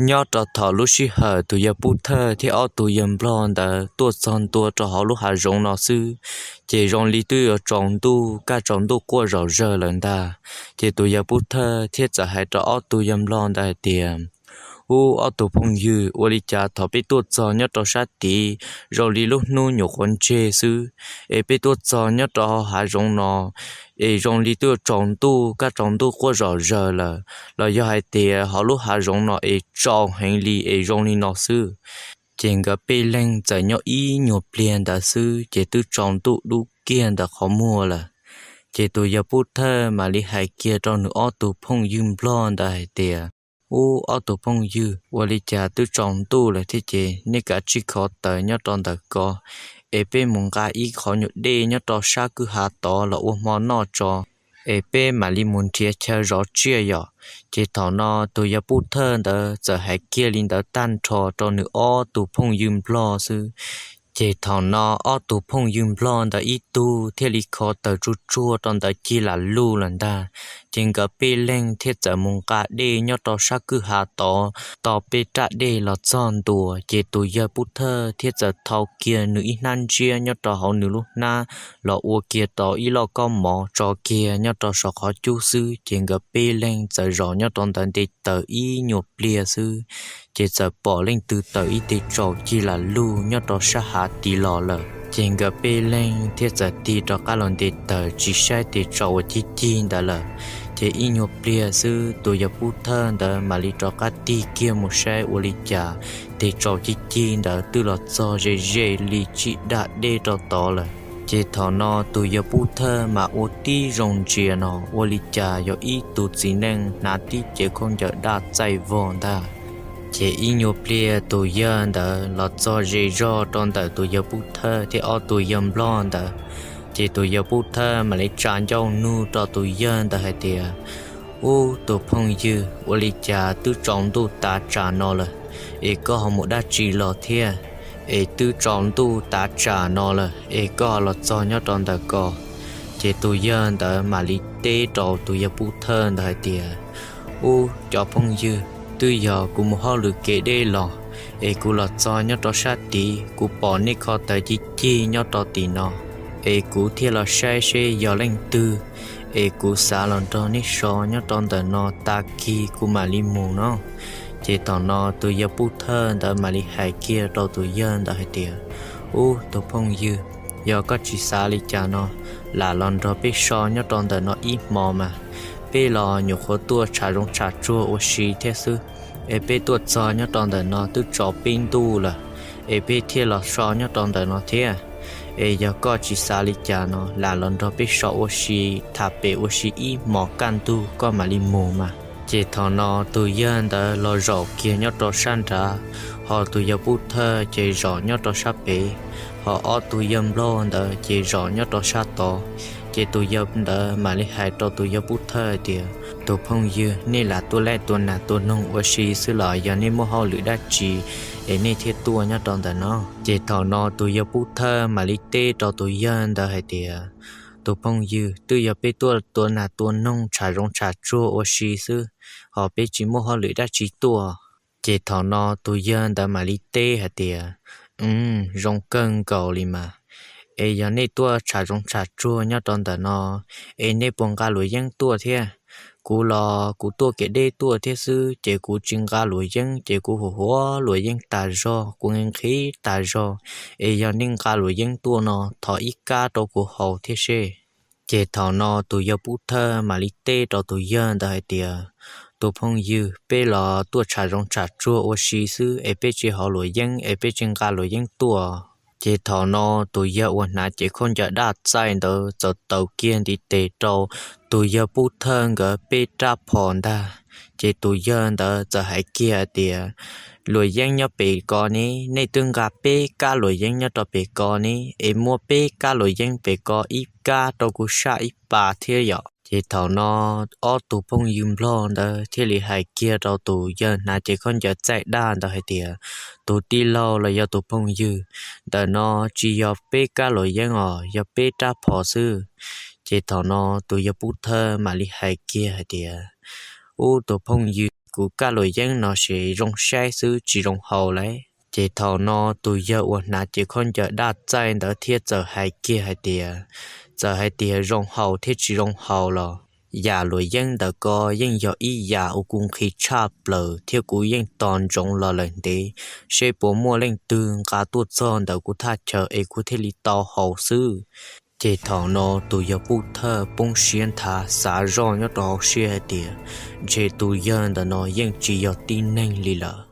Nyob rau thaum lub sij hawm tus yawg Pub Thawj thiab ob tug yawg Nplog ntawd tuaj txog ntua rau hauv lub hav zoov no xwb, ces zoo li twb yuav tsaus ntuj, kaj tsaus ntuj quaj zom zawg lawm ntag. Ces tus yawg Pub Thawj thiaj txawm hais rau ob tug yawg Nplog ntawd hais tias, Ub, ob tug phooj ywg, ua li cas thaum peb tuaj txog nyob rau sab tid, zoo li lub hnub nyuam qhuav ntseg xwb, es peb tuaj txog nyob rau hav zoov no, es zoo li twb yuav tsaus ntuj, kaj tsaus ntuj quaj zom zawg lawm, los yog hais tias hauv lub hav zoov no es tsaus heev li es zoo li no xwb? Ces nkawd peb leeg txawm nyob ib nyuag pliag ntawd xwb ces twb tsaus ntuj dub kiag ntawm qhov muag lawm. Ces tus yawg Pub Thawj mam li hais kiag rau nws ob tug phooj ywg Nplog ntawd hais tias, Ub, ob tug phooj ywg, ua li cas twb tsaus ntuj lawm thiab ces nej kav tsij kho taws nyob rau ntawm ko, es peb mus nqa ib qhov nyuag dej nyob rau sab kwj ha tod los ua hmo noj tso, es peb mam li mus nrhiav chaw zov tsiaj yom. Ces thaum no tus yawg Pub Thawj ntawd txawm hais kiag li ntawd tag nrho rau nws ob tug phooj ywg Nplog xwb. Ces thaum no ob tug phooj ywg Nplog ntawd ib tug thiaj li kho taws tsuag tsuag rau ntawd cig lam luj lawm ntag. Ces nkawd peb leeg thiaj txawm mus nqa dej nyob rau sab kwj ha tod tau peb raj dej los txog ntua, ces tus yawg Pub Thawj thiaj txawm thau kiag nws ib hnab ntsiab nyob rau hauv nws lub hnab los ua kiag tau ib loj kaub mov tso kiag nyob rau saum qhov cub xwb, ces nkawd peb leeg txawm zov nyob rau ntawd nte taws ib nyuag pliag xwb, ces txawm pom leej twg taws ib teg tsaus cig lam luj nyob rau sab hav tid los lawm. Ces nkawd peb leeg thiaj txawm tig rov qab los nte taws tsis saib tes tsaus uas cig cig ntawd lawm. Ces ib nyuag pliag xwb tus yawg Pub Thawj ntawd mam li rov qab tig kiag mus saib ua li cas tes tsaus cig cig ntawd twb los txog ze ze li tsib daj dej rau tod lawm. Ces thaum no tus yawg Pub Thawj mas ua tib zoo ntsia no ua li cas yog ib tug txiv neej hnav tib cev khaub ncaws daj txaij vog ntag. Ces ib nyuag pliag tus yawg ntawd los txog ze zog rau ntawm tus yawg Pub Thawj thiab ob tug yawg Nplog ntawd. Ces tus yawg Pub Thawj mam li tsa ncauj nug rau tus yawg ntawd hais tias, Ub, tus phooj ywg, ua li cas twb tsaus ntuj tav tsam no lawm, es koj ho mus dab tsi los thiab? Es twb tsaus ntuj tav tsam no lawm es koj los txog nyob rau ntawm ko? Ces tus yawg ntawd mam li teb rau tus yawg Pub Thawj ntawd hais tias, Ub, cov phooj ywg, twb yog kuv mus hauj lwm kev deb los, es kuv los txog nyob rau sab tid kuv pom nej kho taws cig cig nyob rau tim no, es kuv thiaj los saib seb yog leej twg, es kuv xav los nrog nej so nyob rau ntawm no, tag kis kuv mam li mus no. Ces thaum no tus yawg Pub Thawj ntawd mam li hais kiag rau tus yawg ntawd hais tias, Ub, tus phooj ywg, yog koj tsis xav li cas no, lam los nrog peb so nyob rau ntawm no ib hmo mas. Peb los nyuam qhuav tuaj tshav zoov tshav tsuag ua si thiab xwb, es peb tuaj txog nyob rau ntawm no twb tsaus peb ntuj lawm, es peb thiaj los so nyob rau ntawm no thiab. Es yog koj tsis xav li cas no, lam los nrog peb so ua si, tham pem ua si ib hmos kaj ntug koj mam li mus mas. Ces thaum no tus yawg ntawd los zaum kiag nyob rau sab nrad, ho tus yawg Pub Thawj ces zaum nyob rau sab pem, ho ob tug yawg Nplog ntawd ces zaum nyob rau sab tod. Ces tus yawg ntawd mam li hais rau tus yawg Pub Thawj tias, Tus phooj ywg, nej lam tuaj laij tua nas tua noog ua si xwb los yog nej muaj hauj lwm dab tsi es nej thiaj tuaj nyob rau ntawm no? Ces thaum no tus yawg Pub Thawj mam li teb rau tus yawg ntawd hais tias, Tus phooj ywg, twb yog peb tuaj tua nas tua noog tshav zoov tshav tsuag ua si xwb, ho peb tsis muaj hauj lwm dab tsi tuaj. Ces thaum no tus yawg ntawd mam li teb hais tias, Zoo kawg nkaus li mas. Es yog nej tuaj tshav zoov tshav tsuag nyob rau ntawm no, es nej puas nqa luam yeeb tuaj thiab? Kuv los kuv tuaj kev deb tuaj thiab xwb, ces kuv tsis nqa luam yeeb, ces kuv huam huam luam yeeb tas zog, kuv nqhis nqhis tas zog. Es yog nej nqa luam yeeb tuaj no, thov ib kab rau kuv haus thiab seb. Ces thaum no tus yawg Pub Thawj mam li teb rau tus yawg ntawd hais tias, Tus phooj ywg, peb los tuaj tshav zoov tshav tsuag ua si xwb es peb tsis haus luam yeeb es peb tsis nqa luam yeeb tuaj. Ces thaum no tus yawg uas hnav cev khaub ncaws daj txaij ntawd txawm taws kiag ntiv tes rau tus yawg Pub Thawj nkawd peb rab phom ntag. Ces tus yawg ntawd txawm hais kiag hais tias, Luam yeeb nyob pem ko ne, nej twb nqa peb kab luam yeeb nyob rau pem ko ne, es muab peb kab luam yeeb pem ko ib kab rau kuv saj ib pas thiab yom. Ces thaum no ob tug phooj ywg Nplog ntawd thiaj li hais kiag rau tus yawg hnav cev khaub ncaws txaij daj ntawd hais tias, Tus tij laug los yog tus phooj ywg, ntawm no tsis yog peb kab luam yeeb os, yog peb rab phom xwb. Ces thaum no tus yawg Pub Thawj mam li hais kiag hais tias, Ub, tus phooj ywg, kuv kaj luam yeeb no ces zoo saib xwb tsis zoo haus lauj. Ces thaum no tus yawg uas hnav cev khaub ncaws daj txaij ntawd thiaj txawm hais kiag hais tias, txawm hais tias zoo haus thiab tsis zoo haus los yam luam yeeb ntawm ko yeej yog ib yam uas kuv nqhis tshaj plaws thiab kuv yeej tos ntsoov los lawm ntev, seb puas muaj leej twg nqa tuaj txog ntawm kuv thaj chaw es kuv thiaj li tau haus xwb. Ces thaum no tus yawg Pub Thawj poob siab nthav xav zoj nyob rau hauv siab hais tias, ntshe tus yawg ntawm no yeej tsis yog tib neeg li lawm.